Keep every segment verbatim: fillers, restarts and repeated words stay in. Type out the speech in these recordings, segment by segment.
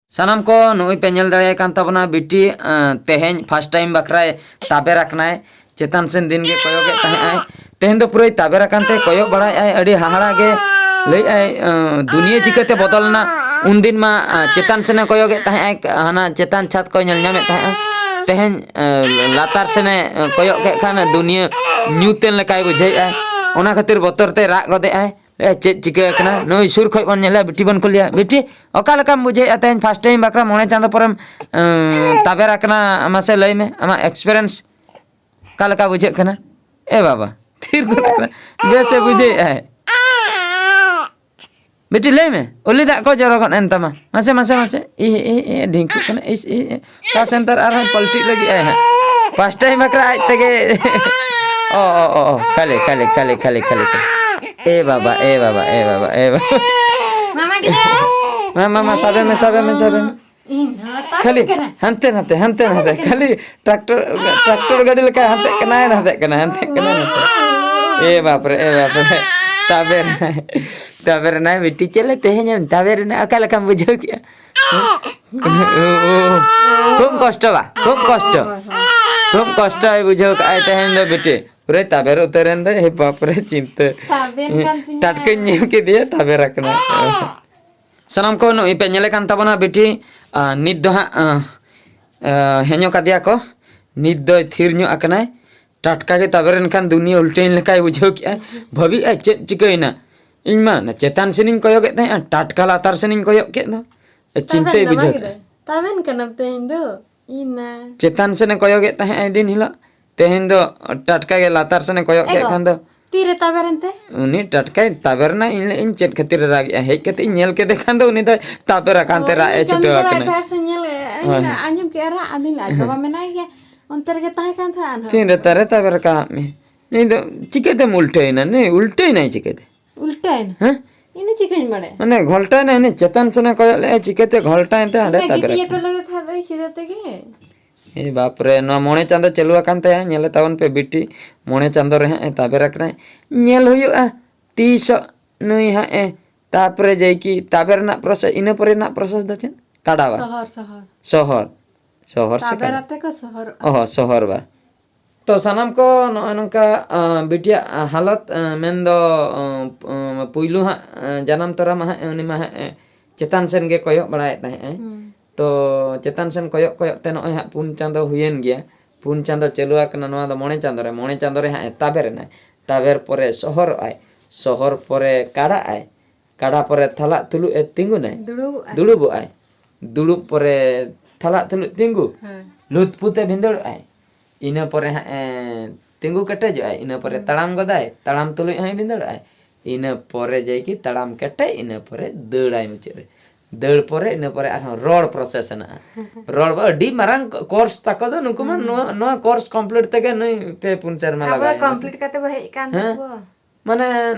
ᱥᱟᱱᱟᱢ ᱠᱚ ᱱᱚᱜᱼᱚᱭ ᱯᱮ ᱧᱮᱞ ᱫᱟᱲᱮᱭᱟᱭ ᱠᱟᱱ ᱛᱟᱵᱚᱱᱟ ᱵᱤᱴᱤ, ᱟᱸ, ᱛᱮᱦᱮᱧ first time ᱵᱟᱠᱷᱨᱟᱭ ᱛᱟᱵᱮᱨ ᱟᱠᱟᱱᱟᱭ᱾ ᱪᱮᱛᱟᱱ ᱥᱮᱱ ᱫᱤᱱ ᱜᱮ ᱠᱚᱭᱚᱜᱮᱫ ᱛᱟᱦᱮᱸᱜ ᱟᱭ᱾ ᱛᱮᱦᱮᱧ ᱫᱚ ᱯᱩᱨᱟᱹᱭ ᱛᱟᱵᱮᱨ ᱟᱠᱟᱱ ᱛᱮ ᱠᱚᱭᱚᱜ ᱵᱟᱲᱟᱭᱮᱫ ᱟᱭ, ᱟᱹᱰᱤ ᱦᱟᱦᱟᱲᱟ ᱜᱮ ᱞᱟᱹᱭᱮᱫ ᱟᱭ, ᱟᱸ, ᱫᱩᱱᱤᱭᱟᱹ ᱪᱤᱠᱟᱹᱛᱮ ᱵᱚᱫᱚᱞ ᱮᱱᱟ? ᱩᱱᱫᱤᱱ ᱢᱟ, ᱟᱸ, ᱪᱮᱛᱟᱱ ᱥᱮᱱᱮ ᱠᱚᱭᱚᱜᱮᱫ ᱛᱟᱦᱮᱸᱜ ᱟᱭ, ᱦᱟᱱᱟ ᱪᱮᱛᱟᱱ ᱪᱷᱟᱛ ᱠᱚᱭ ᱧᱮᱞ ᱧᱟᱢᱮᱫ ᱛᱟᱦᱮᱸᱜ ᱟᱭ᱾ ᱛᱮᱦᱮᱧ, ᱟᱸ, ᱞᱟᱛᱟᱨ ᱥᱮᱱᱮ, ᱟᱸ, ᱠᱚᱭᱚᱜ ᱠᱮᱫ ᱠᱷᱟᱱ ᱫᱩᱱᱤᱭᱟᱹ ᱧᱩᱛ ᱮᱱ ᱞᱮᱠᱟᱭ ᱵᱩᱡᱷᱟᱹᱣᱮᱫ ᱟᱭ᱾ ᱚᱱᱟ ᱠᱷᱟᱹᱛᱤᱨ ᱵᱚᱛᱚᱨ ᱛᱮ ᱨᱟᱜ ᱜᱚᱫᱮᱜ ᱟᱭ᱾ ᱮ, ᱪᱮᱫ ᱪᱤᱠᱟᱹ ᱟᱠᱟᱱᱟ? ᱱᱩᱭ ᱥᱩᱨ ᱠᱷᱚᱡ ᱵᱚᱱ ᱧᱮᱞᱮᱭᱟ, ᱵᱤᱴᱤ ᱵᱚᱱ ᱠᱩᱞᱤᱭᱟ, "ᱵᱤᱴᱤ, ᱚᱠᱟ ᱞᱮᱠᱟᱢ ᱵᱩᱡᱷᱟᱹᱣᱮᱫᱼᱟ ᱛᱮᱦᱮᱧ first time ᱵᱟᱠᱷᱨᱟ ᱢᱚᱬᱮ ᱪᱟᱸᱫᱚ ᱯᱚᱨᱮᱢ, ᱟᱸ, ᱛᱟᱵᱮᱨ ᱟᱠᱟᱱᱟ? ᱢᱟᱥᱮ ᱞᱟᱹᱭ ᱢᱮ, ᱟᱢᱟᱜ experience ᱚᱠᱟ ᱞᱮᱠᱟ ᱵᱩᱡᱷᱟᱹᱜ ᱠᱟᱱᱟ?" ᱮ ᱵᱟᱵᱟ, ᱛᱷᱤᱨ ᱜᱚᱫ ᱟᱠᱟᱱᱟ᱾ ᱵᱮᱥᱮ ᱵᱩᱡᱷᱟᱹᱣᱮᱫᱼᱟᱭ? ᱵᱤᱴᱤ, ᱞᱟᱹᱭ ᱢᱮ, ᱩᱞᱤ ᱫᱟᱜ ᱠᱚ ᱡᱚᱨᱚ ᱜᱚᱫ ᱮᱱ ᱛᱟᱢᱟ᱾ ᱢᱟᱥᱮ, ᱢᱟᱥᱮ, ᱢᱟᱥᱮ᱾ ᱤ, ᱤ, ᱤ, ᱰᱷᱤᱝᱠᱩᱜ ᱠᱟᱱᱟ᱾ ᱤᱥ, ᱤ, ᱤ᱾ ᱚᱠᱟ ᱥᱮᱱ ᱛᱟᱨ ᱟᱨᱦᱚᱸ ᱯᱟᱞᱴᱤ ᱞᱟᱹᱜᱤᱫ ᱟᱭ ᱦᱟᱸᱜ᱾ First time ᱵᱟᱠᱷᱨᱟ ᱟᱡ ᱛᱮᱜᱮ᱾ ᱚ, ᱚ, ᱚ, ᱚ᱾ ᱠᱷᱟᱹᱞᱤ, ᱠᱷᱟᱹᱞᱤ, ᱠᱷᱟᱹᱞᱤ, ᱠᱷᱟᱹᱞᱤ, ᱠᱷᱟᱹᱞᱤ, ᱠᱷᱟᱹᱞᱤ᱾ ᱮ ᱵᱟᱵᱟ, ᱮ ᱵᱟᱵᱟ, ᱮ ᱵᱟᱵᱟ, ᱮ ᱵᱟᱵᱟ᱾ ᱢᱟᱢᱟ ᱜᱤᱫᱽᱨᱟᱹ᱾ ᱢᱟ, ᱢᱟ, ᱢᱟ, ᱥᱟᱵᱮ ᱢᱮ, ᱥᱟᱵᱮ ᱢᱮ, ᱥᱟᱵᱮ ᱢᱮ᱾ ᱤᱧ ᱦᱚᱸ ᱛᱟᱵᱮᱨ ᱠᱷᱟᱹᱞᱤ ᱠᱟᱱᱟ᱾ ᱦᱟᱱᱛᱮ ᱱᱟᱛᱮ, ᱦᱟᱱᱛᱮ ᱱᱟᱛᱮ᱾ ᱛᱟᱵᱮᱨ ᱠᱟᱱᱟ᱾ ᱠᱷᱟᱹᱞᱤ tractor, tractor ᱜᱟᱹᱰᱤ ᱞᱮᱠᱟ ᱦᱟᱱᱛᱮ ᱠᱟᱱᱟᱭ, ᱱᱟᱛᱮ ᱠᱟᱱᱟᱭ, ᱦᱟᱱᱛᱮ ᱠᱟᱱᱟᱭ, ᱱᱟᱛᱮ᱾ ᱮ ᱵᱟᱯ ᱨᱮ, ᱮ ᱵᱟᱯ ᱨᱮ᱾ ᱛᱟᱵᱮᱨ ᱮᱱᱟᱭ, ᱛᱟᱵᱮᱨ ᱮᱱᱟᱭ ᱵᱤᱴᱤ, ᱪᱮᱫ ᱞᱮ ᱛᱮᱦᱮᱧ ᱮᱢ ᱛᱟᱵᱮᱨ ᱮᱱᱟ? ᱚᱠᱟ ᱞᱮᱠᱟᱢ ᱵᱩᱡᱷᱟᱹᱣ ᱠᱮᱜᱼᱟ? ᱦᱩᱸ? ᱠᱷᱩᱵ ᱠᱚᱥᱴᱚ ᱵᱟ, ᱠᱷᱩᱵ ᱠᱚᱥᱴᱚ᱾ ᱦᱳᱭ, ᱦᱳᱭ᱾ ᱠᱷᱩᱵ ᱠᱚᱥᱴᱚᱭ ᱵᱩᱡᱷᱟᱹᱣ ᱠᱟᱜᱼᱟᱭ ᱛᱮᱦᱮᱧ ᱫᱚ ᱵᱤᱴᱤ᱾ ᱯᱩᱨᱟᱹᱭ ᱛᱟᱵᱮᱨ ᱩᱛᱟᱹᱨ ᱮᱱ ᱫᱚ, ᱮ ᱵᱟᱯ ᱨᱮ, ᱪᱤᱱᱛᱟᱹ᱾ ᱛᱟᱵᱮᱨ ᱠᱟᱱ ᱛᱤᱧᱟᱹ᱾ ᱴᱟᱴᱠᱟᱧ ᱧᱮᱞ ᱠᱮᱫᱮᱭᱟ, ᱛᱟᱵᱮᱨ ᱟᱠᱟᱱᱟ᱾ ᱥᱟᱱᱟᱢ ᱠᱚ ᱱᱚᱜᱼᱚᱭ ᱯᱮ ᱧᱮᱞᱮ ᱠᱟᱱ ᱛᱟᱵᱚᱱᱟ ᱵᱤᱴᱤ, ᱟᱨ ᱱᱤᱛ ᱫᱚ ᱦᱟᱸᱜ, ᱟᱸ, ᱟᱸ, ᱦᱮᱧᱚ ᱠᱟᱫᱮᱭᱟ ᱠᱚ᱾ ᱱᱤᱛ ᱫᱚᱭ ᱛᱷᱤᱨ ᱧᱚᱜ ᱟᱠᱟᱱᱟᱭ᱾ ᱴᱟᱴᱠᱟ ᱜᱮ ᱛᱟᱵᱮᱨ ᱮᱱ ᱠᱷᱟᱱ ᱫᱩᱱᱤᱭᱟᱹ ᱩᱞᱴᱟᱹᱭᱮᱱ ᱞᱮᱠᱟᱭ ᱵᱩᱡᱷᱟᱹᱣ ᱠᱮᱜᱼᱟᱭ᱾ ᱵᱷᱟᱹᱵᱤᱜᱼᱟᱭ, "ᱪᱮᱫ ᱪᱤᱠᱟᱹᱭᱮᱱᱟ? ᱤᱧ ᱢᱟ ᱚᱱᱟ ᱪᱮᱛᱟᱱ ᱥᱮᱱᱤᱧ ᱠᱚᱭᱚᱜᱮᱫ ᱛᱟᱦᱮᱸᱜᱼᱟ, ᱴᱟᱴᱠᱟ ᱞᱟᱛᱟᱨ ᱥᱮᱱᱤᱧ ᱠᱚᱭᱚᱜ ᱠᱮᱫ ᱫᱚ᱾" ᱮ, ᱪᱤᱱᱛᱟᱹᱭ ᱛᱟᱵᱮᱱ ᱱᱟᱢᱟ ᱵᱩᱡᱷᱟᱹᱣ ᱜᱤᱫᱟᱹᱨ᱾ ᱠᱮᱜᱼᱟᱭ᱾ ᱛᱟᱵᱮᱱ ᱠᱟᱱᱟᱢ ᱛᱮᱦᱮᱧ ᱫᱚ᱾ ᱤᱱᱟ᱾ ᱪᱮᱛᱟᱱ ᱥᱮᱱᱮ ᱠᱚᱭᱚᱜᱮᱫ ᱛᱟᱦᱮᱸᱜᱼᱟᱭ ᱫᱤᱱ ᱦᱤᱞᱳᱜ᱾ ᱛᱮᱦᱮᱧ ᱫᱚ ᱴᱟᱴᱠᱟ ᱜᱮ ᱞᱟᱛᱟᱨ ᱥᱮᱱᱮ ᱠᱚᱭᱚᱜ ᱠᱮᱫ ᱮᱜᱳ, ᱠᱷᱟᱱ ᱫᱚ᱾ ᱛᱤᱨᱮ ᱛᱟᱵᱮᱨ ᱮᱱᱛᱮ? ᱩᱱᱤ ᱴᱟᱴᱠᱟᱭ ᱛᱟᱵᱮᱨ ᱮᱱᱟ, ᱤᱧ ᱞᱟᱹᱭᱮᱫ ᱟᱹᱧ ᱪᱮᱫ ᱠᱷᱟᱹᱛᱤᱨ ᱮ ᱨᱟᱜᱮᱜᱼᱟ? ᱦᱮᱡ ᱠᱟᱛᱮ ᱤᱧ ᱧᱮᱞ ᱠᱮᱫᱮ ᱠᱷᱟᱱ ᱫᱚ ᱩᱱᱤ ᱫᱚᱭ ᱛᱟᱵᱮᱨ ᱟᱠᱟᱱ ᱚ, ᱛᱮ ᱨᱟᱜ ᱤᱧ ᱮ ᱠᱟᱹᱢᱤ ᱪᱷᱩᱴᱟᱹᱣ ᱵᱟᱲᱟᱭᱮᱫ ᱟᱠᱟᱱᱟ᱾ ᱛᱟᱦᱮᱸᱫ ᱥᱮ ᱧᱮᱞ, ᱤᱧ ᱦᱳᱭ᱾ ᱟᱸᱡᱚᱢ ᱠᱮᱜᱼᱟ ᱨᱟᱜ, ᱟᱫᱚᱧ ᱞᱟᱹᱭᱟ, ᱟᱡ ᱦᱮᱸ᱾ ᱵᱟᱵᱟ ᱢᱮᱱᱟᱭ ᱜᱮᱭᱟ, ᱚᱱᱛᱮ ᱨᱮᱜᱮ ᱛᱟᱦᱮᱸ ᱠᱟᱱ ᱛᱟᱦᱮᱸᱫ ᱟᱨᱦᱚᱸ᱾ ᱛᱤᱱ ᱨᱮ ᱛᱟᱨᱮ ᱛᱟᱵᱮᱨ ᱟᱠᱟᱫ ᱢᱮ? ᱤᱧ ᱫᱚ ᱪᱤᱠᱟᱹᱛᱮᱢ ᱩᱞᱴᱟᱹᱭᱮᱱᱟ? ᱱᱩᱭ ᱩᱞᱴᱟᱹᱭᱮᱱᱟᱭ ᱪᱤᱠᱟᱹᱛᱮ? ᱩᱞᱴᱟᱹᱭᱮᱱᱟ? ᱦᱮᱸ? ᱤᱧ ᱫᱚ ᱪᱤᱠᱟᱹᱧ ᱵᱟᱲᱟᱭᱟ? ᱢᱟᱱᱮ ᱜᱷᱚᱞᱴᱟᱭᱮᱱᱟᱭ, ᱦᱟᱱᱮ ᱪᱮᱛᱟᱱ ᱥᱮᱱᱮ ᱠᱚᱭᱚᱜ ᱞᱮᱜᱼᱟ, ᱪᱤᱠᱟᱹᱛᱮ ᱜᱷᱚᱞᱴᱟᱭᱮᱱ ᱛᱮ ᱤᱧ ᱦᱟᱸᱰᱮ ᱢᱟ ᱛᱟᱵᱮᱨ ᱜᱤᱛᱤᱡ ᱟᱠᱟᱱᱟ? ᱦᱚᱴᱚ ᱞᱮᱫᱮ ᱛᱟᱦᱮᱸᱫ ᱫᱚ ᱥᱤᱫᱷᱟᱹ ᱛᱮᱜᱮ᱾ ᱮ ᱵᱟᱯ ᱨᱮ, ᱱᱚᱣᱟ ᱢᱚᱬᱮ ᱪᱟᱸᱫᱚ ᱪᱟᱹᱞᱩ ᱟᱠᱟᱱ ᱛᱟᱭᱟ, ᱧᱮᱞᱮ ᱛᱟᱵᱚᱱ ᱯᱮ ᱵᱤᱴᱤ, ᱢᱚᱬᱮ ᱪᱟᱸᱫᱚ ᱨᱮ ᱦᱟᱸᱜ ᱮ ᱛᱟᱵᱮᱨ ᱟᱠᱟᱱᱟᱭ᱾ ᱧᱮᱞ ᱦᱩᱭᱩᱜᱼᱟ ᱛᱤᱥᱚᱜ ᱱᱩᱭ ᱦᱟᱸᱜ ᱮ, ᱛᱟᱯᱚᱨᱮ ᱡᱮᱭ ᱠᱤ ᱛᱟᱵᱮᱨ ᱨᱮᱱᱟᱜ process, ᱤᱱᱟᱹ ᱯᱚᱨᱮ ᱨᱮᱱᱟᱜ process ᱫᱚ ᱪᱮᱫ? ᱠᱟᱰᱟᱣᱟ᱾ ᱥᱚᱦᱚᱨ, ᱥᱚᱦᱚᱨ᱾ ᱥᱚᱦᱚᱨ᱾ ᱥᱚᱦᱚᱨ ᱥᱮ ᱛᱟᱵᱮᱨ ᱠᱟᱰᱟ? ᱟᱛᱮ ᱠᱚ ᱥᱚᱦᱚᱨᱚᱜᱼᱟ᱾ ᱚᱦᱚ, ᱥᱚᱦᱚᱨ ᱵᱟ᱾ ᱛᱚ ᱥᱟᱱᱟᱢ ᱠᱚ ᱱᱚᱜᱼᱚᱭ ᱱᱚᱝᱠᱟ, ᱟᱸ, ᱵᱤᱴᱤᱭᱟᱜ, ᱟᱸ, ᱦᱟᱞᱚᱛ, ᱟᱸ, ᱢᱮᱱᱫᱚ, ᱟᱸ, ᱯᱩᱭᱞᱩ ᱦᱟᱸᱜ, ᱟᱸ, ᱡᱟᱱᱟᱢ ᱛᱚᱨᱟ ᱢᱟ ᱦᱟᱸᱜ, ᱩᱱᱤ ᱢᱟ ᱦᱟᱸᱜ, ᱮ, ᱪᱮᱛᱟᱱ ᱥᱮᱱ ᱜᱮ ᱠᱚᱭᱚᱜ ᱵᱟᱲᱟᱭᱮᱫ ᱛᱟᱦᱮᱸᱜ ᱟᱭ᱾ ᱦᱩᱸ᱾ ᱛᱚ ᱪᱮᱛᱟᱱ ᱥᱮᱱ ᱠᱚᱭᱚᱜ ᱠᱚᱭᱚᱜ ᱛᱮ ᱱᱚᱜᱼᱚᱭ ᱦᱟᱸᱜ ᱯᱩᱱ ᱪᱟᱸᱫᱚ ᱦᱩᱭᱮᱱ ᱜᱮᱭᱟ᱾ ᱯᱩᱱ ᱪᱟᱸᱫᱚ ᱪᱟᱹᱞᱩ ᱟᱠᱟᱱᱟ, ᱱᱚᱣᱟ ᱫᱚ ᱢᱚᱬᱮ ᱪᱟᱸᱫᱚ ᱨᱮ, ᱢᱚᱬᱮ ᱪᱟᱸᱫᱚ ᱨᱮ ᱦᱟᱸᱜ ᱮ ᱛᱟᱵᱮᱨ ᱮᱱᱟᱭ᱾ ᱛᱟᱵᱮᱨ ᱯᱚᱨᱮ ᱥᱚᱦᱚᱨᱚᱜ ᱟᱭ, ᱥᱚᱦᱚᱨ ᱯᱚᱨᱮ ᱠᱟᱲᱟᱜ ᱟᱭ, ᱠᱟᱰᱟ ᱯᱚᱨᱮ ᱛᱷᱟᱞᱟᱜ ᱛᱩᱞᱩᱡ ᱮ ᱛᱤᱸᱜᱩᱱᱟᱭ, ᱫᱩᱲᱩᱵᱚᱜᱼᱟᱭ᱾ ᱫᱩᱲᱩᱵᱚᱜᱼᱟᱭ᱾ ᱫᱩᱲᱩᱵ ᱯᱚᱨᱮ ᱛᱷᱟᱞᱟᱜ ᱛᱩᱞᱩᱡ ᱛᱤᱸᱜᱩ, ᱦᱮᱸ᱾ ᱞᱩᱛᱯᱩᱛᱮ ᱵᱷᱤᱸᱫᱟᱹᱲᱚᱜᱼᱟᱭ᱾ ᱤᱱᱟᱹ ᱯᱚᱨᱮ ᱦᱟᱸᱜ ᱮ ᱛᱤᱸᱜᱩ ᱠᱮᱴᱮᱡᱚᱜᱼᱟᱭ, ᱤᱱᱟᱹ ᱯᱚᱨᱮ ᱦᱩᱸ᱾ ᱛᱟᱲᱟᱢ ᱜᱚᱫᱟᱭ, ᱛᱟᱲᱟᱢ ᱛᱩᱞᱩᱡ ᱦᱚᱸᱭ ᱵᱷᱤᱸᱫᱟᱹᱲᱚᱜᱼᱟᱭ᱾ ᱤᱱᱟᱹ ᱯᱚᱨᱮ ᱡᱟᱭᱠᱤ ᱛᱟᱲᱟᱢ ᱠᱮᱴᱮᱡ, ᱤᱱᱟᱹ ᱯᱚᱨᱮ ᱫᱟᱹᱲᱟᱭ ᱢᱩᱪᱟᱹᱫ ᱨᱮ᱾ ᱫᱟᱹᱲ ᱯᱚᱨᱮ, ᱤᱱᱟᱹ ᱯᱚᱨᱮ ᱟᱨᱦᱚᱸ ᱨᱚᱲ process ᱦᱮᱱᱟᱜᱼᱟ᱾ ᱨᱚᱲ ᱵᱟ-, ᱟᱹᱰᱤ ᱢᱟᱨᱟᱝ ᱠᱳᱨᱥ ᱛᱟᱠᱚ ᱫᱚ ᱱᱩᱠᱩ ᱢᱟ᱾ ᱦᱩᱸ᱾ ᱱᱚᱣᱟ, ᱱᱚᱣᱟ ᱠᱳᱨᱥ complete ᱛᱮᱜᱮ ᱱᱩᱭ ᱯᱮ ᱯᱩᱱ ᱥᱮᱨᱢᱟ ᱟᱵᱚ ᱞᱟᱜᱟᱣ ᱮᱱᱟ᱾ Complete ᱠᱟᱛᱮ ᱵᱚ ᱦᱮᱡ ᱟᱠᱟᱱ ᱦᱮᱸ? ᱛᱟᱠᱚᱣᱟ᱾ ᱢᱟᱱᱮ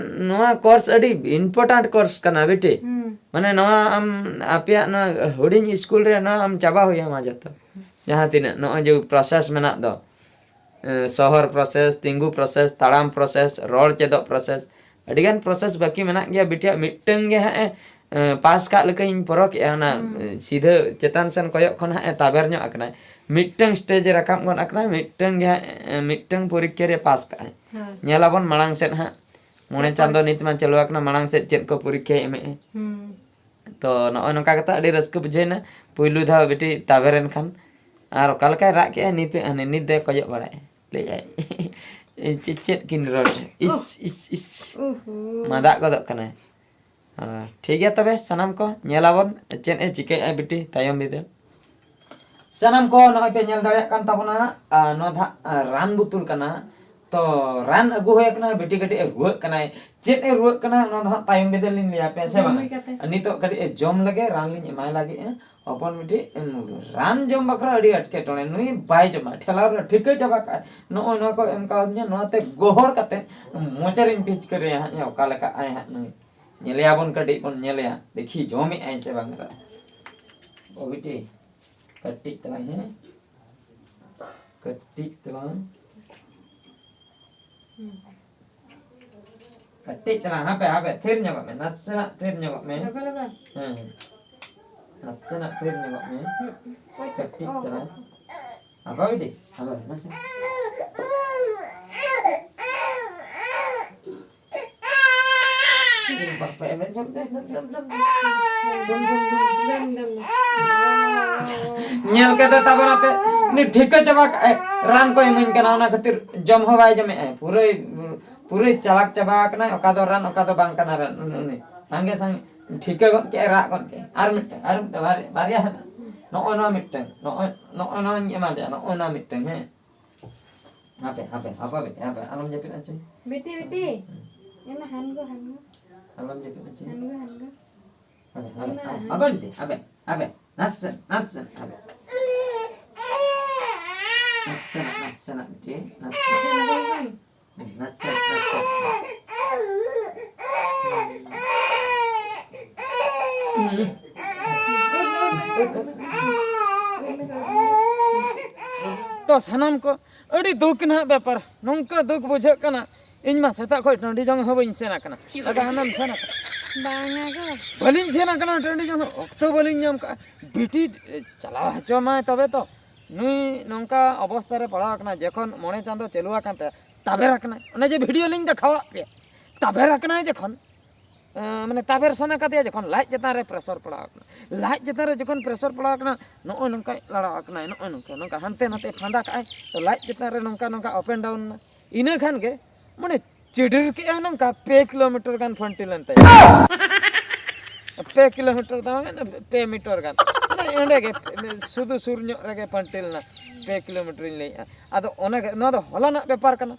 ᱱᱚᱣᱟ ᱠᱳᱨᱥ ᱟᱹᱰᱤ important ᱠᱳᱨᱥ ᱠᱟᱱᱟ ᱵᱤᱴᱤ᱾ ᱦᱩᱸ᱾ ᱢᱟᱱᱮ ᱱᱚᱣᱟ ᱟᱢ ᱟᱯᱮᱭᱟᱜ ᱱᱚᱣᱟ ᱦᱩᱰᱤᱧ ᱥᱠᱩᱞ ᱨᱮ ᱱᱚᱣᱟ ᱟᱢ ᱪᱟᱵᱟ ᱦᱩᱭ ᱟᱢᱟ ᱡᱚᱛᱚ᱾ ᱡᱟᱦᱟᱸ ᱛᱤᱱᱟᱹᱜ ᱱᱚᱜᱼᱚᱭ ᱡᱮ process ᱢᱮᱱᱟᱜ ᱫᱚ, ᱮ, ᱥᱚᱦᱚᱨ process, ᱛᱤᱸᱜᱩ process, ᱛᱟᱲᱟᱢ process, ᱨᱚᱲ ᱪᱮᱫᱚᱜ process, ᱟᱹᱰᱤᱜᱟᱱ process ᱵᱟᱹᱠᱤ ᱢᱮᱱᱟᱜ ᱜᱮᱭᱟ ᱵᱤᱴᱤᱭᱟᱜ᱾ ᱢᱤᱫᱴᱟᱹᱝ ᱜᱮ ᱦᱟᱸᱜ ᱮ, ᱮ, ᱯᱟᱥ ᱠᱟᱜ ᱞᱮᱠᱟᱧ ᱯᱚᱨᱚᱠᱮᱜᱼᱟ, ᱚᱱᱟ, ᱦᱩᱸ᱾ ᱮ, ᱥᱤᱫᱷᱟᱹ ᱪᱮᱛᱟᱱ ᱥᱮᱱ ᱠᱚᱭᱚᱜ ᱠᱷᱚᱱ ᱦᱟᱸᱜ ᱮ ᱛᱟᱵᱮᱨ ᱧᱚᱜ ᱟᱠᱟᱱᱟᱭ᱾ ᱢᱤᱫᱴᱟᱹᱝ stage ᱮ ᱨᱟᱠᱟᱵ ᱜᱚᱫ ᱟᱠᱟᱱᱟ, ᱢᱤᱫᱴᱟᱹᱝ ᱜᱮ ᱦᱟᱸᱜ, ᱮ, ᱢᱤᱫᱴᱟᱹᱝ ᱯᱚᱨᱤᱠᱠᱷᱟ ᱨᱮ ᱯᱟᱥ ᱠᱟᱜᱼᱟᱭ᱾ ᱦᱳᱭ᱾ ᱧᱮᱞᱟᱵᱚᱱ ᱢᱟᱲᱟᱝ ᱥᱮᱫ ᱦᱟᱸᱜ, ᱢᱚᱬᱮ ᱪᱮᱫ ᱠᱚ? ᱪᱟᱸᱫᱚ ᱱᱤᱛ ᱢᱟ ᱪᱟᱹᱞᱩ ᱟᱠᱟᱱᱟ, ᱢᱟᱲᱟᱝ ᱥᱮᱫ ᱪᱮᱫ ᱠᱚ ᱯᱚᱨᱤᱠᱠᱷᱟᱭ ᱮᱢᱮᱜᱼᱟ᱾ ᱦᱩᱸ᱾ ᱛᱚ ᱱᱚᱜᱼᱚᱭ ᱱᱚᱝᱠᱟ ᱠᱟᱛᱮ ᱟᱹᱰᱤ ᱨᱟᱹᱥᱠᱟᱹ ᱵᱩᱡᱷᱟᱹᱣᱮᱱᱟ, ᱯᱩᱭᱞᱩ ᱫᱷᱟᱣ ᱵᱤᱴᱤ ᱛᱟᱵᱮᱨᱮᱱ ᱠᱷᱟᱱ᱾ ᱟᱨ ᱚᱠᱟ ᱞᱮᱠᱟᱭ ᱨᱟᱜ ᱠᱮᱜᱼᱟ ᱱᱤᱛ, ᱦᱟᱱᱮ ᱱᱤᱛ ᱫᱚᱭ ᱠᱚᱭᱚᱜ ᱵᱟᱲᱟᱭᱮᱜᱼᱟ, ᱞᱟᱹᱭᱮᱜᱼᱟᱭ, "ᱪᱮᱫ, ᱪᱮᱫ ᱠᱤᱱ ᱨᱚᱲ? ᱤᱥ, ᱩᱦ᱾ ᱤᱥ, ᱤᱥ, ᱩᱦᱩ᱾ ᱢᱟᱫᱟᱜ ᱜᱚᱫᱚᱜ ᱠᱟᱱᱟᱭ᱾" ᱟᱨ ᱴᱷᱤᱠ ᱜᱮᱭᱟ ᱛᱚᱵᱮ, ᱥᱟᱱᱟᱢ ᱠᱚ ᱧᱮᱞ ᱟᱵᱚᱱ ᱪᱮᱫ ᱮ ᱪᱤᱠᱟᱹᱭᱮᱜᱼᱟ ᱵᱤᱴᱤ ᱛᱟᱭᱚᱢ ᱵᱤᱫᱟᱹᱞ᱾ ᱥᱟᱱᱟᱢ ᱠᱚ ᱱᱚᱜᱼᱚᱭ ᱯᱮ ᱧᱮᱞ ᱫᱟᱲᱮᱭᱟᱜ ᱠᱟᱱ ᱛᱟᱵᱚᱱᱟ, ᱟᱨ ᱱᱚᱣᱟ ᱫᱚ ᱦᱟᱸᱜ, ᱟᱨ ᱨᱟᱱ ᱵᱳᱛᱳᱞ ᱠᱟᱱᱟ᱾ ᱛᱚ ᱨᱟᱱ ᱟᱹᱜᱩ ᱦᱩᱭ ᱟᱠᱟᱱᱟ, ᱵᱤᱴᱤ ᱠᱟᱹᱴᱤᱡ ᱮ ᱨᱩᱣᱟᱹᱜ ᱠᱟᱱᱟᱭ᱾ ᱪᱮᱫ ᱮ ᱨᱩᱣᱟᱹᱜ ᱠᱟᱱᱟ ᱚᱱᱟ ᱫᱚ ᱦᱟᱸᱜ ᱛᱟᱭᱚᱢ ᱵᱤᱫᱟᱹᱞ ᱞᱤᱧ ᱞᱟᱹᱭ ᱟᱯᱮᱭᱟ, ᱥᱮ ᱡᱚᱢ ᱵᱟᱝ? ᱦᱩᱭ ᱠᱟᱛᱮ᱾ ᱱᱤᱛᱚᱜ ᱠᱟᱹᱴᱤᱡ ᱮ ᱡᱚᱢ ᱞᱮᱜᱮ, ᱨᱟᱱ ᱞᱤᱧ ᱮᱢᱟᱭ ᱞᱟᱹᱜᱤᱫ᱾ ᱦᱚᱯᱚᱱ ᱵᱤᱴᱤ, ᱩᱸ, ᱨᱟᱱ ᱡᱚᱢ ᱵᱟᱠᱷᱨᱟ ᱟᱹᱰᱤ ᱮᱴᱠᱮᱴᱚᱬᱮ, ᱱᱩᱭ ᱵᱟᱭ ᱡᱚᱢᱟ, ᱴᱷᱮᱞᱟᱣ ᱨᱮ ᱴᱷᱤᱠᱟᱹ ᱪᱟᱵᱟ ᱠᱟᱜᱼᱟᱭ᱾ ᱱᱚᱜᱼᱚᱭ ᱱᱚᱣᱟ ᱠᱚ ᱮᱢ ᱠᱟᱣᱫᱤᱧᱟ, ᱱᱚᱣᱟᱛᱮ ᱜᱚᱦᱚᱲ ᱠᱟᱛᱮ ᱢᱚᱪᱟᱨᱤᱧ ᱯᱤᱪᱠᱟᱹᱨᱮᱭᱟ ᱦᱟᱸᱜ, ᱚᱠᱟ ᱞᱮᱠᱟ ᱟᱭ ᱦᱟᱸᱜ ᱱᱩᱭ᱾ ᱧᱮᱞᱮᱭᱟᱵᱚᱱ, ᱠᱟᱹᱴᱤᱡ ᱵᱚᱱ ᱧᱮᱞᱮᱭᱟ, ᱫᱮᱠᱷᱤ ᱡᱚᱢᱮᱜᱼᱟᱭ ᱥᱮ ᱵᱟᱝ᱾ ᱚ ᱵᱤᱴᱤ, ᱠᱟᱹᱴᱤᱡ ᱛᱟᱞᱟᱝ, ᱦᱮᱸ, ᱠᱟᱹᱴᱤᱡ ᱛᱟᱞᱟᱝ᱾ ᱦᱩᱸ᱾ ᱠᱟᱹᱴᱤᱡ ᱛᱟᱞᱟᱝ, ᱦᱟᱯᱮ, ᱦᱟᱯᱮ, ᱛᱷᱤᱨ ᱧᱚᱜᱚᱜ ᱢᱮ, ᱱᱟᱥᱮᱱᱟᱜ ᱛᱷᱤᱨ ᱧᱚᱜᱚᱜ ᱢᱮ᱾ ᱞᱚᱜᱚ, ᱞᱚᱜᱚ᱾ ᱦᱮᱸ, ᱦᱮᱸ᱾ ᱱᱟᱥᱮᱱᱟᱜ ᱛᱷᱤᱨ ᱧᱚᱜᱚᱜ ᱢᱮ᱾ ᱠᱟᱹᱴᱤᱡ ᱪᱟᱞᱟᱝ᱾ ᱟᱵᱟ ᱵᱤᱴᱤ, ᱟᱵᱟ, ᱱᱟᱥᱮ᱾ ᱵᱟᱯᱮ ᱮᱱᱮᱡ ᱧᱚᱜ ᱫᱮ, ᱫᱮᱱ, ᱫᱮᱱ, ᱫᱮᱱ, ᱫᱮᱱ᱾ ᱧᱮᱞ ᱠᱟᱛᱮ ᱛᱟᱵᱚᱱ ᱟᱯᱮ, ᱩᱱᱤ ᱴᱷᱤᱠᱟᱹ ᱪᱟᱵᱟ ᱠᱟᱜᱼᱟᱭ, ᱨᱟᱱ ᱠᱚ ᱮᱢᱟᱹᱧ ᱠᱟᱱᱟ, ᱚᱱᱟ ᱠᱷᱟᱹᱛᱤᱨ ᱡᱚᱢ ᱦᱚᱸ ᱵᱟᱭ ᱡᱚᱢᱮᱜᱼᱟᱭ, ᱯᱩᱨᱟᱹᱭ, ᱯᱩᱨᱟᱹᱭ ᱪᱟᱞᱟᱠ ᱪᱟᱵᱟ ᱟᱠᱟᱱᱟᱭ, ᱚᱠᱟ ᱫᱚ ᱨᱟᱱ, ᱚᱠᱟ ᱫᱚ ᱵᱟᱝ ᱠᱟᱱᱟ ᱨᱟᱱ, ᱩᱱᱤ, ᱩᱱᱤ ᱥᱟᱸᱜᱮ ᱥᱟᱸᱜᱮ ᱴᱷᱤᱠᱟᱹ ᱜᱚᱫ ᱠᱮᱜᱼᱟᱭ, ᱨᱟᱜ ᱜᱚᱫ ᱠᱮᱜᱼᱟᱭ᱾ ᱟᱨ ᱢᱤᱫᱴᱟᱝ, ᱟᱨ ᱢᱤᱫᱴᱟᱝ, ᱵᱟᱨᱭᱟ, ᱵᱟᱨᱭᱟ ᱦᱮᱱᱟᱜᱼᱟ᱾ ᱱᱚᱜᱼᱚᱭ ᱱᱚᱣᱟ ᱢᱤᱫᱴᱟᱝ, ᱱᱚᱜᱼᱚᱭ, ᱱᱚᱜᱼᱚᱭ ᱱᱚᱣᱟᱧ ᱮᱢᱟ ᱫᱮᱭᱟ, ᱱᱚᱜᱼᱚᱭ ᱱᱚᱣᱟ ᱢᱤᱫᱴᱟᱝ, ᱦᱮᱸ᱾ ᱦᱟᱯᱮ, ᱦᱟᱯᱮ, ᱦᱟᱯᱮ, ᱵᱤᱴᱤ, ᱦᱟᱯᱮ, ᱟᱞᱚᱢ ᱡᱟᱹᱯᱤᱫ ᱦᱚᱪᱚᱭ᱾ ᱵᱤᱴᱤ, ᱵᱤᱴᱤ, ᱮᱢᱟ ᱦᱟᱱᱜᱚ, ᱦᱟᱱᱜᱚ᱾ ᱟᱞᱚᱢ ᱡᱟᱹᱯᱤᱫ ᱦᱚᱪᱚᱭ᱾ ᱦᱟᱱᱜᱚ, ᱦᱟᱱᱜᱚ᱾ ᱦᱟᱯᱮ, ᱦᱟᱯᱮ, ᱮᱢᱟ ᱦᱟᱱᱜᱚ᱾ ᱦᱟᱯᱮ, ᱵᱤᱴᱤ, ᱦᱟᱯᱮ, ᱦᱟᱯᱮ, ᱱᱟᱥᱮ, ᱱᱟᱥᱮ, ᱦᱟᱯᱮ᱾ ᱱᱟᱥᱮᱱᱟᱜ, ᱱᱟᱥᱮᱱᱟᱜ, ᱵᱤᱴᱤ, ᱱᱟᱥᱮᱱᱟᱜ᱾ ᱱᱟᱥᱮ, ᱱᱟᱥᱮ᱾ ᱛᱚ ᱥᱟᱱᱟᱢ ᱠᱚ ᱟᱹᱰᱤ ᱫᱩᱠ ᱨᱮᱱᱟᱜ ᱵᱮᱯᱟᱨ, ᱱᱚᱝᱠᱟ ᱫᱩᱠ ᱵᱩᱡᱷᱟᱹᱜ ᱠᱟᱱᱟ᱾ ᱤᱧ ᱢᱟ ᱥᱮᱛᱟᱜ ᱠᱷᱚᱱ ᱴᱟᱺᱰᱤ ᱡᱚᱝ ᱦᱚᱸ ᱵᱟᱹᱧ ᱥᱮᱱ ᱟᱠᱟᱱᱟ᱾ ᱫᱟᱫᱟ, ᱟᱢᱮᱢ ᱥᱮᱱ ᱟᱠᱟᱱᱟ? ᱵᱟᱝᱟ ᱜᱚ᱾ ᱵᱟᱹᱞᱤᱧ ᱥᱮᱱ ᱟᱠᱟᱱᱟ ᱴᱟᱺᱰᱤ ᱡᱚᱝ ᱦᱚᱸ, ᱚᱠᱛᱚ ᱵᱟᱹᱞᱤᱧ ᱧᱟᱢ ᱠᱟᱜᱼᱟ᱾ ᱵᱤᱴᱤ ᱪᱟᱞᱟᱣ ᱦᱚᱪᱚ ᱢᱟᱭ ᱛᱚᱵᱮ ᱛᱚ᱾ ᱱᱩᱭ ᱱᱚᱝᱠᱟ ᱚᱵᱚᱥᱛᱟ ᱨᱮ ᱯᱟᱲᱟᱣ ᱟᱠᱟᱱᱟ, ᱡᱚᱠᱷᱚᱱ ᱢᱚᱬᱮ ᱪᱟᱸᱫᱚ ᱪᱟᱹᱞᱩ ᱟᱠᱟᱱ ᱛᱟᱭᱟ, ᱛᱟᱵᱮᱨ ᱟᱠᱟᱱᱟᱭ᱾ ᱚᱱᱮ ᱡᱮ ᱵᱷᱤᱰᱤᱭᱳ ᱞᱤᱧ ᱫᱮᱠᱷᱟᱣᱟᱫ ᱯᱮᱭᱟ, ᱛᱟᱵᱮᱨ ᱟᱠᱟᱱᱟᱭ ᱡᱚᱠᱷᱚᱱ, ᱮᱸ, ᱢᱟᱱᱮ ᱛᱟᱵᱮᱨ ᱥᱟᱱᱟ ᱠᱟᱫᱮᱭᱟ ᱡᱚᱠᱷᱚᱱ, ᱞᱟᱡ ᱪᱮᱛᱟᱱ ᱨᱮ ᱯᱨᱮᱥᱚᱨ ᱯᱟᱲᱟᱣ ᱟᱠᱟᱱᱟ, ᱞᱟᱡ ᱪᱮᱛᱟᱱ ᱨᱮ ᱡᱚᱠᱷᱚᱱ ᱯᱨᱮᱥᱚᱨ ᱯᱟᱲᱟᱣ ᱟᱠᱟᱱᱟ, ᱱᱚᱜᱼᱚᱭ ᱱᱚᱝᱠᱟᱭ ᱞᱟᱲᱟᱣ ᱟᱠᱟᱱᱟᱭ, ᱱᱚᱜᱼᱚᱭ ᱱᱚᱝᱠᱟ, ᱱᱚᱝᱠᱟ ᱦᱟᱱᱛᱮ ᱱᱟᱛᱮ ᱯᱷᱟᱸᱫᱟ ᱠᱟᱜᱼᱟᱭ, ᱛᱚ ᱞᱟᱡ ᱪᱮᱛᱟᱱ ᱨᱮ ᱱᱚᱝᱠᱟ, ᱱᱚᱝᱠᱟ ᱟᱯ ᱮᱱᱰ ᱰᱟᱣᱩᱱ ᱮᱱᱟ᱾ ᱤᱱᱟᱹ ᱠᱷᱟᱱ ᱜᱮ ᱢᱟᱱᱮ ᱪᱤᱰᱤᱨ ᱠᱮᱜᱼᱟᱭ ᱱᱚᱝᱠᱟ ᱯᱮ ᱠᱤᱞᱳᱢᱤᱴᱟᱨ ᱜᱟᱱ ᱯᱷᱟᱹᱱᱴᱤ ᱞᱮᱱ ᱛᱟᱭᱟ᱾ ᱯᱮ ᱠᱤᱞᱳᱢᱤᱴᱟᱨ ᱫᱚ ᱵᱟᱝ, ᱯᱮ ᱢᱤᱴᱟᱨ ᱜᱟᱱ᱾ ᱢᱟᱱᱮ ᱚᱸᱰᱮ ᱜᱮ, ᱥᱩᱫᱷᱩ ᱥᱩᱨ ᱧᱚᱜ ᱨᱮᱜᱮ ᱯᱷᱟᱹᱱᱴᱤ ᱞᱮᱱᱟ᱾ ᱯᱮ ᱠᱤᱞᱳᱢᱤᱴᱟᱨᱤᱧ ᱞᱟᱹᱭᱮᱜᱼᱟ᱾ ᱟᱫᱚ ᱚᱱᱟ ᱜᱮ, ᱱᱚᱣᱟ ᱫᱚ ᱦᱚᱞᱟᱱᱟᱜ ᱵᱮᱯᱟᱨ ᱠᱟᱱᱟ᱾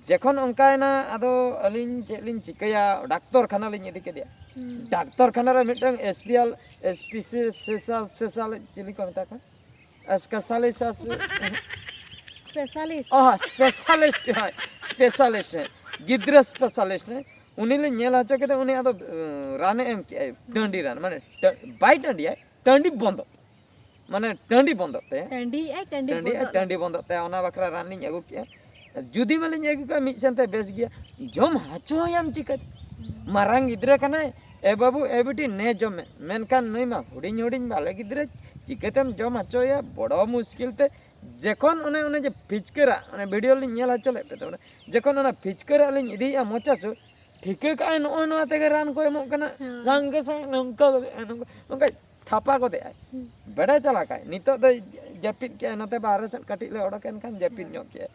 ᱡᱚᱠᱷᱚᱱ ᱚᱱᱠᱟᱭᱮᱱᱟ, ᱟᱫᱚ ᱟᱹᱞᱤᱧ ᱪᱮᱫ ᱞᱤᱧ ᱪᱤᱠᱟᱹᱭᱟ, ᱰᱟᱠᱛᱚᱨ ᱠᱷᱟᱱᱟ ᱞᱤᱧ ᱤᱫᱤ ᱠᱮᱫᱮᱭᱟ᱾ ᱦᱩᱸ᱾ ᱰᱟᱠᱛᱚᱨ ᱠᱷᱟᱱᱟ ᱨᱮ ᱢᱤᱫᱴᱟᱝ ᱮᱥᱯᱤᱭᱟᱞ, ᱮᱥᱯᱤᱥᱤ-, ᱥᱮᱥᱟᱞ, ᱥᱮᱥᱟᱞ ᱪᱤᱞᱤ ᱠᱚ ᱢᱮᱛᱟ ᱠᱚᱣᱟ? ᱮᱥᱠᱟᱥᱟᱞᱤᱥᱟᱥ-, ᱥᱯᱮᱥᱟᱞᱤᱥᱴ᱾ ᱚ, ᱦᱚᱸ, ᱥᱯᱮᱥᱟᱞᱤᱥᱴ, ᱦᱳᱭ, ᱥᱯᱮᱥᱟᱞᱤᱥᱴ, ᱦᱮᱸ᱾ ᱜᱤᱫᱽᱨᱟᱹ ᱥᱯᱮᱥᱟᱞᱤᱥᱴ, ᱦᱮᱸ᱾ ᱩᱱᱤ ᱞᱤᱧ ᱧᱮᱞ ᱦᱚᱪᱚ ᱠᱮᱫᱟ, ᱩᱱᱤ ᱟᱫᱚ, ᱩᱸ, ᱨᱟᱱᱮ ᱮᱢ ᱠᱮᱜᱼᱟᱭ, ᱴᱟᱺᱰᱤ ᱨᱟᱱ, ᱢᱟᱱᱮ, ᱴᱟ-, ᱵᱟᱭ ᱴᱟᱺᱰᱤᱭᱟᱭ, ᱴᱟᱺᱰᱤ ᱵᱚᱱᱫᱚ᱾ ᱢᱟᱱᱮ, ᱴᱟᱺᱰᱤ ᱵᱚᱱᱫᱚᱜ ᱛᱟᱭᱟ᱾ ᱴᱟᱺᱰᱤᱭᱮᱜᱼᱟᱭ, ᱴᱟᱺᱰᱤ ᱴᱟᱺᱰᱤᱭᱮᱜᱼᱟᱭ, ᱵᱚᱱᱫᱚᱜ ᱴᱟᱺᱰᱤ ᱞᱟᱹᱜᱤᱫ᱾ ᱵᱚᱱᱫᱚᱜ ᱛᱟᱭᱟ, ᱚᱱᱟ ᱵᱟᱠᱷᱨᱟ ᱨᱟᱱ ᱞᱤᱧ ᱟᱹᱜᱩ ᱠᱮᱜᱼᱟ᱾ ᱡᱩᱫᱤ ᱢᱟᱞᱤᱧ ᱟᱹᱜᱩ ᱠᱟᱜᱼᱟ, ᱢᱤᱫ ᱥᱮᱱᱛᱮ ᱵᱮᱥ ᱜᱮᱭᱟ, ᱡᱚᱢ ᱦᱚᱪᱚᱭᱟᱢ ᱪᱤᱠᱟᱹᱛᱮ? ᱢᱟᱨᱟᱝ ᱜᱤᱫᱽᱨᱟᱹ ᱠᱟᱱᱟᱭ, ᱮ ᱵᱟᱹᱵᱩ, ᱮ ᱵᱤᱴᱤ, ᱱᱮ ᱡᱚᱢ ᱢᱮ᱾ ᱢᱮᱱᱠᱷᱟᱱ ᱱᱩᱭ ᱢᱟ ᱦᱩᱰᱤᱧ ᱦᱩᱰᱤᱧ ᱵᱟᱞᱮ ᱜᱤᱫᱽᱨᱟᱹ, ᱪᱤᱠᱟᱹᱛᱮᱢ ᱡᱚᱢ ᱦᱚᱪᱚᱭᱮᱭᱟ? ᱵᱚᱲᱚ ᱢᱩᱥᱠᱤᱞ ᱛᱮ᱾ ᱡᱚᱠᱷᱚᱱ ᱚᱱᱮ, ᱚᱱᱮ ᱡᱮ ᱯᱷᱤᱪᱠᱟᱹᱨᱟᱜ, ᱚᱱᱮ ᱵᱷᱤᱰᱤᱭᱳ ᱞᱤᱧ ᱧᱮᱞ ᱦᱚᱪᱚ ᱞᱮᱫ ᱯᱮ ᱛᱟᱵᱚᱱᱟ, ᱡᱚᱠᱷᱚᱱ ᱚᱱᱟ ᱯᱷᱤᱪᱠᱟᱹᱨᱟᱜ ᱞᱤᱧ ᱤᱫᱤᱭᱮᱫᱼᱟ ᱢᱚᱪᱟ ᱥᱩᱨ, ᱴᱷᱤᱠᱟᱹ ᱠᱟᱜᱼᱟᱭ ᱱᱚᱜᱼᱚᱭ ᱱᱚᱣᱟ ᱛᱮᱜᱮ ᱨᱟᱱ ᱠᱚ ᱮᱢᱚᱜ ᱠᱟᱱᱟ, ᱦᱮᱸ᱾ ᱨᱟᱱ ᱜᱮ ᱥᱮ ᱱᱚᱝᱠᱟ ᱠᱟᱛᱮ, ᱱᱚᱝᱠᱟ, ᱱᱚᱝᱠᱟ ᱛᱷᱟᱯᱟ ᱜᱚᱫᱮᱜᱼᱟᱭ᱾ ᱦᱩᱸ᱾ ᱵᱟᱰᱟᱭ ᱪᱟᱞᱟ ᱠᱟᱭ, ᱱᱤᱛᱚᱜ ᱫᱚᱭ ᱡᱟᱹᱯᱤᱫ ᱠᱮᱜᱼᱟᱭ, ᱱᱚᱛᱮ ᱵᱟᱦᱨᱮ ᱥᱮᱫ ᱠᱟᱹᱴᱤᱡ ᱞᱮ ᱚᱰᱚᱠ ᱮᱱ ᱠᱷᱟᱱ ᱡᱟᱹᱯᱤᱫ ᱦᱮᱸ᱾ ᱧᱚᱜ ᱠᱮᱜᱼᱟᱭ᱾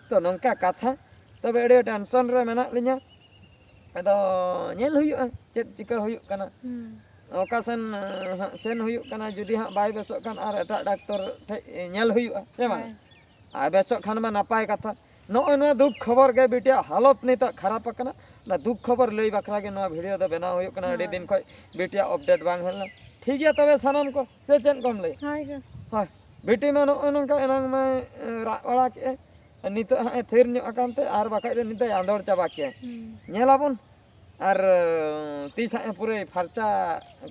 ᱛᱚ ᱱᱚᱝᱠᱟ ᱠᱟᱛᱷᱟ, ᱛᱚᱵᱮ ᱟᱹᱰᱤ ᱴᱮᱱᱥᱚᱱ ᱨᱮ ᱢᱮᱱᱟᱜ ᱞᱤᱧᱟ᱾ ᱟᱫᱚ ᱧᱮᱞ ᱦᱩᱭᱩᱜᱼᱟ ᱪᱮᱫ ᱪᱤᱠᱟᱹ ᱦᱩᱭᱩᱜ ᱠᱟᱱᱟ᱾ ᱦᱩᱸ᱾ ᱚᱠᱟ ᱥᱮᱱ, ᱦᱟᱸᱜ ᱥᱮᱱ ᱦᱩᱭᱩᱜ ᱠᱟᱱᱟ, ᱡᱩᱫᱤ ᱦᱟᱸᱜ ᱵᱟᱭ ᱵᱮᱥᱚᱜ ᱠᱷᱟᱱ ᱟᱨ ᱮᱴᱟᱜ ᱰᱟᱠᱛᱚᱨ ᱴᱷᱮᱡ ᱧᱮᱞ ᱦᱩᱭᱩᱜᱼᱟ, ᱥᱮ ᱵᱟᱝ? ᱦᱳᱭ᱾ ᱟᱨ ᱵᱮᱥᱚᱜ ᱠᱷᱟᱱ ᱢᱟ ᱱᱟᱯᱟᱭ ᱠᱟᱛᱷᱟ᱾ ᱱᱚᱜᱼᱚᱭ ᱱᱚᱣᱟ ᱫᱩᱠ ᱠᱷᱚᱵᱚᱨ ᱜᱮ ᱵᱤᱴᱤᱭᱟᱜ ᱦᱟᱞᱚᱛ ᱱᱤᱛᱚᱜ ᱠᱷᱟᱨᱟᱯ ᱟᱠᱟᱱᱟ᱾ ᱚᱱᱟ ᱫᱩᱠ ᱠᱷᱚᱵᱚᱨ ᱞᱟᱹᱭ ᱵᱟᱠᱷᱨᱟ ᱜᱮ ᱱᱚᱣᱟ ᱵᱷᱤᱰᱤᱭᱳ ᱫᱚ ᱵᱮᱱᱟᱣ ᱦᱩᱭᱩᱜ ᱠᱟᱱᱟ᱾ ᱟᱹᱰᱤ ᱦᱳᱭ᱾ ᱫᱤᱱ ᱠᱷᱚᱡ ᱵᱤᱴᱤᱭᱟᱜ ᱟᱯᱰᱮᱴ ᱵᱟᱝ ᱦᱮᱡ ᱞᱮᱱᱟ᱾ ᱴᱷᱤᱠ ᱜᱮᱭᱟ ᱛᱚᱵᱮ ᱥᱟᱱᱟᱢ ᱠᱚ, ᱥᱮ ᱪᱮᱫ ᱠᱚᱢ ᱞᱟᱹᱭᱟ? ᱦᱳᱭ ᱜᱮ᱾ ᱦᱳᱭ, ᱵᱤᱴᱤ ᱢᱟ ᱱᱚᱜᱼᱚᱭ ᱱᱚᱝᱠᱟ ᱮᱱᱟᱝ ᱢᱟᱭ, ᱮ, ᱨᱟᱜ ᱵᱟᱲᱟ ᱠᱮᱜᱼᱟᱭ᱾ ᱱᱤᱛᱚᱜ ᱦᱟᱸᱜ ᱮ ᱛᱷᱤᱨ ᱧᱚᱜ ᱟᱠᱟᱱ ᱛᱮ, ᱟᱨ ᱵᱟᱠᱷᱟᱡ ᱫᱚ ᱱᱤᱛ ᱫᱚᱭ ᱟᱸᱫᱳᱲ ᱪᱟᱵᱟ ᱠᱮᱭᱟ᱾ ᱦᱩᱸ᱾ ᱧᱮᱞᱟᱵᱚᱱ᱾ ᱟᱨ, ᱮ, ᱛᱤᱥ ᱦᱟᱸᱜ ᱮ ᱯᱩᱨᱟᱹᱭ ᱯᱷᱟᱨᱪᱟ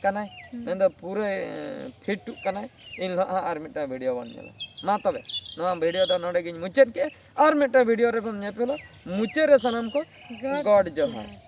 ᱠᱟᱱᱟᱭ, ᱦᱩᱸ᱾ ᱢᱮᱱᱫᱚ ᱯᱩᱨᱟᱹᱭ, ᱮ, ᱯᱷᱤᱴᱚᱜ ᱠᱟᱱᱟᱭ, ᱤᱱ ᱦᱤᱞᱳᱜ ᱦᱟᱸᱜ ᱟᱨ ᱢᱤᱫᱴᱟᱝ ᱵᱷᱤᱰᱤᱭᱳ ᱵᱚᱱ ᱧᱮᱞᱟ᱾ ᱢᱟ ᱛᱚᱵᱮ, ᱱᱚᱣᱟ ᱵᱷᱤᱰᱤᱭᱳ ᱫᱚ ᱱᱚᱰᱮ ᱜᱤᱧ ᱢᱩᱪᱟᱹᱫ ᱠᱮᱜᱼᱟ᱾ ᱟᱨ ᱢᱤᱫᱴᱟᱝ ᱵᱷᱤᱰᱤᱭᱳ ᱨᱮᱵᱚᱱ ᱧᱮᱯᱮᱞᱟ᱾ ᱢᱩᱪᱟᱹᱫ ᱨᱮ ᱥᱟᱱᱟᱢ ᱠᱚ ᱜᱚᱰ ᱜᱚᱰ ᱡᱚᱦᱟᱨ᱾ ᱡᱚᱦᱟᱨ᱾